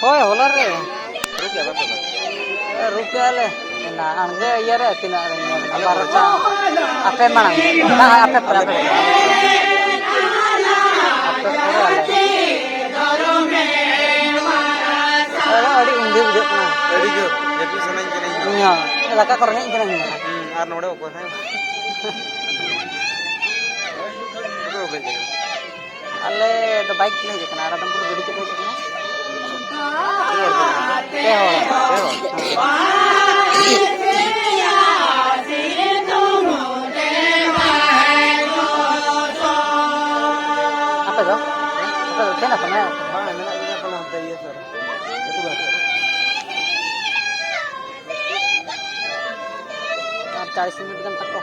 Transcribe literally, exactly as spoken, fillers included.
ᱦᱳᱭ, ᱦᱚᱞᱟ ᱨᱮ᱾ ᱨᱩ ᱠᱮᱜᱼᱟ ᱞᱮ᱾ ᱮᱱᱟᱝ ᱜᱮ ᱤᱭᱟᱹ ᱨᱮ ᱛᱤᱱᱟᱹᱜ ᱨᱮ ᱧᱮᱞ ᱮᱱᱟ? ᱵᱟᱨᱚᱴᱟ᱾ ᱟᱯᱮ ᱢᱟᱲᱟᱝ᱾ ᱵᱟᱝ, ᱟᱯᱮ ᱯᱚᱨᱮ, ᱟᱯᱮ ᱯᱚᱨᱮ᱾ ᱟᱯᱮ ᱯᱚᱨᱮ ᱟᱞᱮ᱾ ᱟᱫᱚ ᱟᱹᱰᱤ ᱩᱱᱫᱷᱤ ᱵᱩᱡᱷᱟᱹᱜ ᱠᱟᱱᱟ᱾ ᱟᱹᱰᱤ ᱡᱳᱨ ᱡᱟᱹᱯᱤᱫ ᱥᱟᱱᱟᱧ ᱠᱟᱱᱟ ᱤᱧ ᱫᱚ᱾ ᱤᱧ ᱦᱚᱸ᱾ ᱫᱟᱠᱟ ᱠᱚ ᱨᱮᱸᱜᱮᱡ ᱠᱟᱱᱟ ᱤᱧ ᱫᱚ᱾ ᱦᱩᱸ, ᱟᱨ ᱱᱚᱰᱮ ᱚᱠᱚᱭ ᱦᱚᱸ ᱚᱠᱚᱭ ᱚᱠᱚᱭ ᱦᱮᱡ ᱟᱠᱟᱱᱟ? ᱟᱞᱮ ᱫᱚ ᱵᱟᱭᱤᱠ ᱛᱮᱞᱮ ᱦᱮᱡ ᱟᱠᱟᱱᱟ, ᱨᱟᱫᱷᱟᱱᱯᱩᱨ ᱜᱟᱹᱰᱤ ᱛᱮᱞᱮ ᱦᱮᱡ ᱟᱠᱟᱱᱟ᱾ ᱯᱮ ᱦᱚᱲ᱾ ᱯᱮ ᱦᱚᱲ? ᱟᱯᱮ ᱫᱚ? ᱟᱯᱮ ᱫᱚ ᱛᱟᱦᱮᱱᱟ ᱯᱮ, ᱦᱮᱸ? ᱵᱟᱝ, ᱢᱮᱱᱟᱜ ᱞᱤᱧᱟ ᱛᱟᱦᱞᱮ ᱦᱟᱱᱛᱮ ᱤᱭᱟᱹ ᱥᱮᱫ ᱨᱮ᱾ ᱟᱹᱛᱩ ᱵᱟᱦᱟ ᱥᱮᱫ ᱨᱮ᱾ ᱟᱨ ᱪᱟᱞᱤᱥ ᱢᱤᱱᱤᱴ ᱜᱟᱱ ᱛᱟᱠᱚ᱾